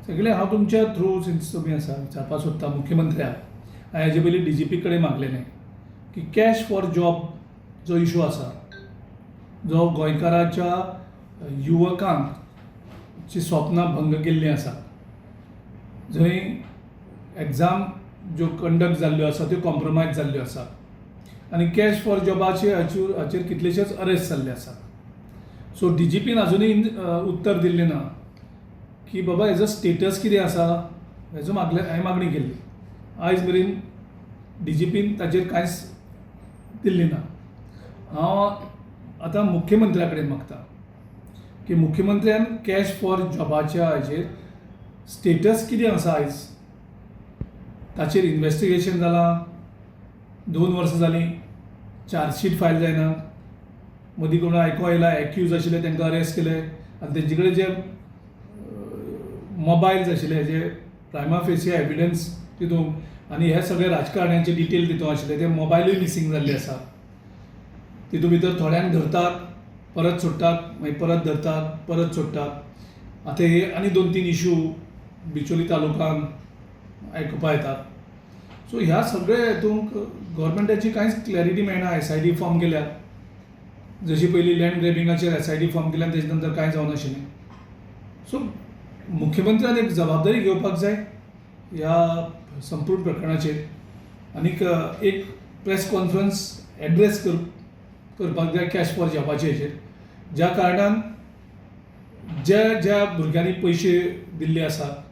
सगळें हांव तुमच्या थ्रू, सिन्स तुमी आसा, विचारपाक सोदता मुख्यमंत्र्याक. हांवें हाजे पयलीं डीजीपी कडेन मागलेलें की कॅश फॉर जॉब जो इशू आसा, जो गोंयकाराच्या युवकांक ची स्वप्नां भंग केल्लीं आसा, जंय एग्जाम ज्यो कंडक्ट जाल्ल्यो आसा त्यो कॉम्प्रोमायज जाल्ल्यो आसा आनी कॅश फॉर जॉबाचे हाचेर कितलेशेच अरेस्ट जाल्ले आसा. सो डीजीपीन अजुनूय उत्तर दिल्लें ना की बाबा, हेजो स्टेटस कितें आसा. हेजो मागले, हांवें मागणी केल्ली. आयज मेरेन डीजीपीन ताचेर कांयच दिल्ली ना. हांव आतां मुख्यमंत्र्या कडेन मागता की मुख्यमंत्र्यान कॅश फॉर जॉबाच्या हाजेर स्टेटस कितें आसा आयज, ताचेर इन्वेस्टिगेशन जालां? 2 वर्सां जालीं, चार्जशीट फायल जायना. मदीं कोण आयको आयला, एक्यूज आशिल्ले तांकां अरेस्ट केले आनी तेंचे कडेन जे मोबायल्स आशिल्ले, जे प्रायमा फेसी एविडन्स तितून आनी हे सगळे राजकारण्यांचे डिटेल तितून आशिल्ले, ते मोबायलूय मिसींग जाल्ले आसा. तितून भितर थोड्यांक धरतात, परत सोडटात, मागीर परत धरतात, परत सोडटात. आतां हे आनी दोन तीन इशू बिचोली तालुकान आयकुपा येतात. सो ह्या सगळ्या हितूंक गव्हर्मेंटाची कांयच क्लॅरिटी मेळना. एसआयटी फॉर्म केल्या, जशी पयलीं लँड ग्रेबिंगाचेर एसआयटी फॉर्म केल्या, तेजे नंतर कांय जावनाशिल्लें. सो मुख्यमंत्र्यान एक जबाबदारी घेवपाक जाय ह्या संपूर्ण प्रकरणाचेर आनीक एक प्रेस कॉन्फरन्स एड्रेस करपाक जाय कॅश फॉर जॉबाचे हेजेर, ज्या कारणान ज्या ज्या भुरग्यांनी पयशे दिल्ले आसात,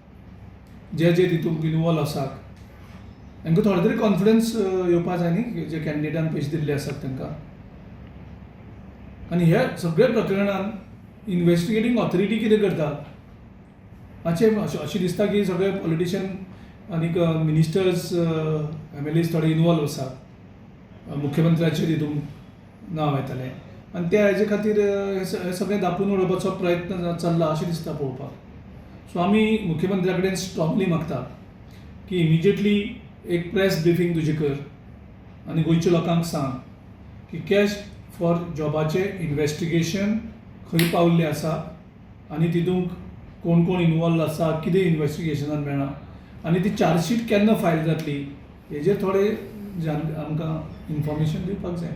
जे जे तितूंत इनवॉल्व आसात, तांकां थोडो तरी कॉन्फिडन्स येवपा जाय न्ही, जे कॅन्डिडेटान पयशे दिल्ले आसात तांकां. आनी ह्या सगळ्या प्रकरणान इन्वेस्टिगेटींग ऑथॉरिटी कितें करता? मातशें अशें दिसता की सगळे पॉलिटिशियन आनीक मिनिस्टर्स, एमएलएज थोडे इनवॉल्व आसात. मुख्यमंत्र्याचेर हितून नांव येतलें आनी त्या हेजे खातीर हें सगळें दापून उडोवपाचो प्रयत्न चल्ला अशें दिसता पळोवपाक. सो आमी मुख्यमंत्र्या कडेन स्ट्रॉंगली मागता की इमिजिएटली एक प्रेस ब्रिफींग तुजें कर आनी गोंयच्या लोकांक सांग की कॅश फॉर जॉबाचें इन्वेस्टिगेशन खंय पावल्लें आसा आनी तितूंत कोण कोण इनवॉल्व आसा, कितें इन्वेस्टिगेशनान मेळ्ळां आनी ती चार्जशीट केन्ना फायल जातली, हेजेर थोडें आमकां इनफॉर्मेशन दिवपाक जाय.